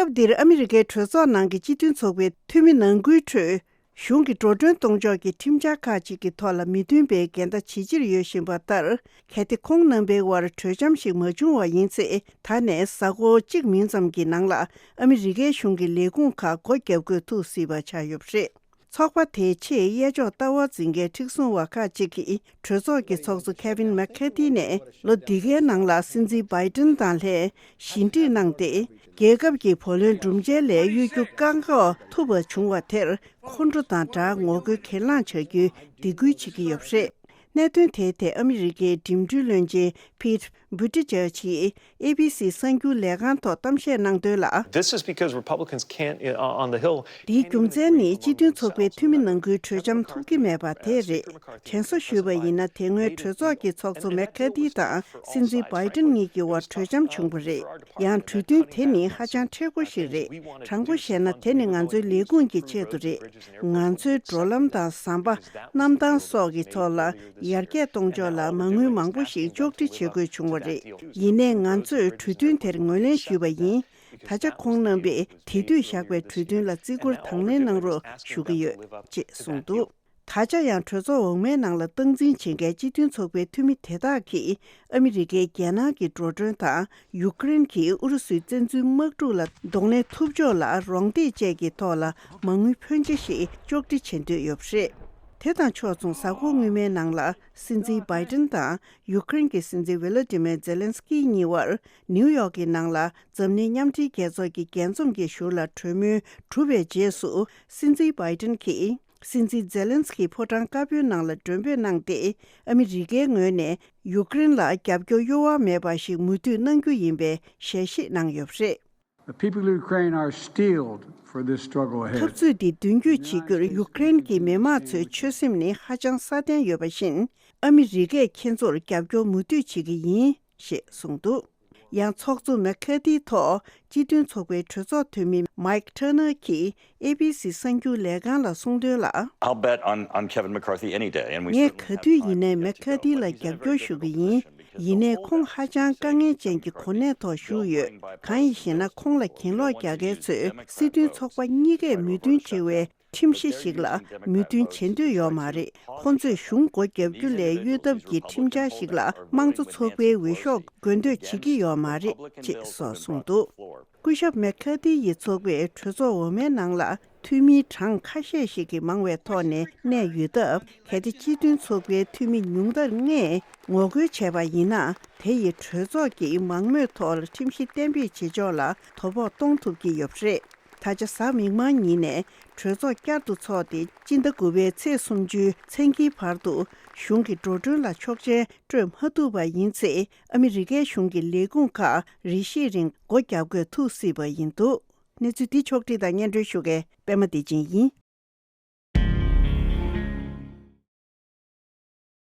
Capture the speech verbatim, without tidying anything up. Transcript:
འདིར་ཨ་མི་རི་ཀའི་གྲོས་ཚོགས་ནང་གི་སྤྱི་མཐུན་ཚོགས་པའི་འཐུས་མི་ནང་ཁུལ་ཁྲོད། གཞུང་གི་འགྲོ་གྲོན་གཏོང་ཕྱོགས་ཀྱི་ཁྲིམས་འཆར་ཁག་ཅིག་གི་ཐོག་ལ་མི་མཐུན་པའི་འགལ་ཟླ་ཇི་ཆེར་ཡོད་བཞིན་པ་ལྟར། གལ་ཏེ་ཁོང་རྣམ་པའི་དབར་གྲོས་འཆམ་ཞིག་མ་བྱུང་བ་ཡིན་ཚེ། ད་ནས་གཟའ་འཁོར་གཅིག་མིན་ཙམ་གྱི་ནང་ལ་ཨ་མི་རི་ཀའི་གཞུང་གི་ལས་ཁུངས་ཁག་སྒོ་བརྒྱབ་དགོས་ཐུག་སྲིད་པ་ཆགས་ཡོད་པ་རེད། ཚོགས་པ་དེའི་ཆེས་གཡས་ཕྱོགས་ལྟ་བ་འཛིན་མཁན་མཁྲེགས་བཟུང་བ་ཁག་ཅིག་གིས། གྲོས་ཚོགས་ཀྱི་ཚོགས་གཙོ་ཁེ་ཝིན་མེག་ཁ་ཐི་ནས་ལོ་འདི་གའི་ནང་ལ་སྲིད་འཛིན་བྷའི་ཏིན་དང་ལྷན་ཞི་འགྲིག་གནང་སྟེ། རྒྱལ་ཁབ་ཀྱི་བུ་ལོན་སྒྲུབ་འཇལ་ལས་གཡོལ་རྒྱུ་བཀག་འགོག་ཐུབ་པ་བྱུང་བ་དེར། ཁོང་ཁྲོ་དང་སྦྲགས་ངོ་རྒོལ་གྱེན་ལངས་བྱ་རྒྱུའི་སྡིགས་སྐུལ་བྱེད་ཀྱི་ཡོད་པ་རེད། གནད་དོན་དེའི་ཐད་ཨ་མི་རི་ཀའི་འགྲིམ་འགྲུལ་བློན་ཆེན་ཕིད་བྷུ་ཏི་ཇེ་ཇི་ཡིས་ཨེ་བྷི་སི་གསར་འགྱུར་ལས་ཁང་ཐོག་གཏམ་བཤད་གནང་དོན་ལ། This is because Republicans can't, uh, on the Hill འདིའི་རྒྱུ་མཚན་ནི་སྤྱི་མཐུན་ཚོགས་པའི་འཐུས་མི་ནང་ཁུལ་གྲོས་འཆམ་ཐུབ་ཀྱི་མེད་པ་དེ་རེད། དྲན་གསོ་ཞུས་པ་ཡིན་ན། དེ་སྔོན་གྲོས་ཚོགས་ཀྱི་ཚོགས་གཙོ་མེག་ཁ་ཐི་དང་སྲིད་འཛིན་བྷའི་ཏིན་གཉིས་ཀྱི་དབར་གྲོས་འཆམ་བྱུང་བ་རེད། ཡང་གྲོས་མཐུན་དེ་ནི་ཧ་ཅང་མཁྲེགས་པོ་ཞིག་རེད། དྲང་པོ་བཤད་ན། དེ་ནི་ང་ཚོའི་ལས་ཁུངས་ཀྱི་ཆེད་དུ་རེད། ང་ཚོའི་འགྲོ་ལམ་དང་ཟམ་པ། གནམ་ཐང་སོགས་ཀྱི་ཐོག་ལ་ཡར་རྒྱས་གཏོང་ཕྱོགས་ལ་མ་དངུལ་མང་པོ་ཞིག་གཅོག་འཕྲི་བྱེད་དགོས་བྱུང་བ་རེད། ཡིན་ནའི་ང་ཚོས་གྲོས་མཐུན་དེར་ངོས་ལེན་ཞུས་པ་ཡིན། ད་ཆ་ཁོང་རྣམ་པས་དེ་དུས་བཞག་པའི་གྲོས་མཐུན་ལ་བརྩི་བཀུར་དང་ལེན་གནང་རོགས་ཞུ་གི་ཡོད་ཅེས་གསུངས་འདུག་ད་ཆ་ཡང་གྲོས་ཚོགས་འོག་མའི་ནང་ལ་སྟངས་འཛིན་བྱེད་མཁན་སྤྱི་མཐུན་ཚོགས་པའི་འཐུས་མི་དེ་དག་གིས། ཨ་མི་རི་ཀས་རྒྱལ་ནང་གི་འགྲོ་གྲོན་དང་ཡུཀ་རེན་གྱིས་ཨུ་རུ་སུའི་བཙན་འཛུལ་དམག་འཁྲུག་ལ་གདོང་ལེན་ཐུབ་ཕྱོགས་ལ་རོགས་འདེགས་བཅས་ཀྱི་ཐོག་ལ་མ་དངུལ་ཕོན་ཆེ་ཞིག་གཅོག་འཕྲི་བྱེད་འདོད་ཡོད་པ་རེད། དེ་དང་ཕྱོགས་མཚུངས། གཟའ་འཁོར་སྔོན་མའི་ནང་ལ་སྲིད་འཛིན་བྷའི་ཏིན་དང་ཡུཀ་རེན་གྱི་སྲིད་འཛིན་ཝི་ལོ་ཏི་མེར་ཛེ་ལན་སི་ཀི་གཉིས་དབར་ནིའུ་ཡོག་གི་ནང་ལ་འཛམ་གླིང་མཉམ་འབྲེལ་རྒྱལ་ཚོགས་ཀྱི་རྒྱས་འཛོམས་ཀྱི་ཞུགས་ལ་གྲོས་མོལ་གྲུབ་པའི་རྗེས་སུ། སྲིད་འཛིན་བྷའི་ཏིན་གྱིས། སྲིད་འཛིན་ཛེ་ལན་སི་ཀིའི་ཕོ་བྲང་དཀར་པོའི་ནང་ལ་མགྲོན་འབོད་གནང་སྟེ། ཨ་མི་རི་ཀའི་ངོས་ནས་ཡུཀ་རེན་ལ་རྒྱབ་སྐྱོར་གཡོ་བ་མེད་པ་ཞིག་མུ་མཐུད་གནང་རྒྱུ་ཡིན་པའི་ཞལ་བཞེས་གནང་ཡོད་པ་རེད། The people of Ukraine are steeled for this struggle ahead. འཐབ་རྩོད་འདི་མདུན་སྐྱོད་བྱེད་རྒྱུར་ཡུཀ་རེན་གྱི་མི་དམངས་ཚོའི་ཆོད་སེམས་ནི་ཧ་ཅང་སྲ་བརྟན་ཡོད་པ་བཞིན། ཨ་མི་རི་ཀས་ཁྱེད་ཚོར་རྒྱབ་སྐྱོར་མུ་མཐུད་བྱེད་ཀྱི་ཡིན། ཞེས་གསུངས་འདུག་ཡང་ཚོགས་གཙོ་མེག་ཁ་ཐིའི་ཐོག་སྤྱི་མཐུན་ཚོགས་པའི་གྲོས་ཚོགས་འཐུས་མི་མཱིག་ཊར་ནར་གྱིས་ཨེ་བྷི་སི་གསར་འགྱུར་ལས་ཁང་ལ་གསུངས་དོན་ལ། I'll bet on, on Kevin McCarthy any day, and we ངས་ག་དུས་ཡིན་ནའི་མེག་ཁ་ཐི་ལ་རྒྱབ་སྐྱོར་ཞུ་གི་ཡིན། ཡིན་ནའི་ཁོང་ཧ་ཅང་དཀའ་ངལ་ཅན་གྱི་གོ་གནས་ཐོག་བཞུགས་ཡོད། གང་ཡིན་ཞེ་ན། ཁོང་ལ་གྱེན་ལོག་རྒྱག་མཁན་ཚོས་སྲིད་དོན་ཚོགས་པ་གཉིས་ཀས་མོས་མཐུན་བྱེད་པའི་ཁྲིམས་གཞི་ཞིག་ལ་མོས་མཐུན་བྱེད་འདོད་ཡོད་མ་རེད། ཁོང་ཚོས་གཞུང་སྒོ་བརྒྱབ་རྒྱུ་ལས་གཡོལ་ཐབས་ཀྱི་ཁྲིམས་འཆར་ཞིག་ལ་དམངས་གཙོ་ཚོགས་པའི་འོས་ཤོག་དགོས་འདོད་བྱེད་ཀྱི་ཡོད་མ་རེད་ཅེས་སོགས་གསུངས་འདུག་སྐུ་ཞབས་མེག་ཁ་ཐི་ཡི་ཚོགས་པས་གྲོས་ཚོགས་འོག་མའི་ནང་ལ་འཐུས་མིའི་གྲངས་ཁ་ཤས་ཤིག་གིས་མང་བའི་ཐོག་ནས་གནས་ཡོད་སྟབས། གལ་ཏེ་སྤྱི་མཐུན་ཚོགས་པའི་འཐུས་མི་ཉུང་མཐར་ལྔས་ངོ་རྒོལ་བྱས་པ་ཡིན་ན། དེ་ཡིས་གྲོས་ཚོགས་ཀྱིས་མང་མོས་ཐོག་ལ་ཁྲིམས་གཞི་གཏན་འབེབས་བྱེད་ཕྱོགས་ལ་དོ་ཕོག་གཏོང་ཐུབ་ཀྱི་ཡོད་པ་རེད། ད་ཆ་གཟའ་མིག་དམར་ཉིན་ནས་གྲོས་ཚོགས་བསྐྱར་དུ་འཚོགས་ཏེ། སྤྱི་ཟླ་དགུ་པའི་ཚེས་སུམ་ཅུའི་མཚན་དཀྱིལ་བར་དུ་གཞུང་གི་འགྲོ་གྲོན་ལ་ཆོག་མཆན་སྤྲོད་མ་ཐུབ་པ་ཡིན་ཚེ། ཨ་མི་རི་ཀའི་གཞུང་གི་ལས་ཁུངས་ཁག་རེ་ཞིག་རིང་སྒོ་བརྒྱབ་དགོས་ཐུག་སྲིད་པ་ཡིན་འདུག་གནས་ཚུལ་འདི་ཕྱོགས་བསྒྲིགས་དང་སྙན་སྒྲོན་ཞུ་མཁན་པད་མ་བདེ་ཆེན་ཡིན།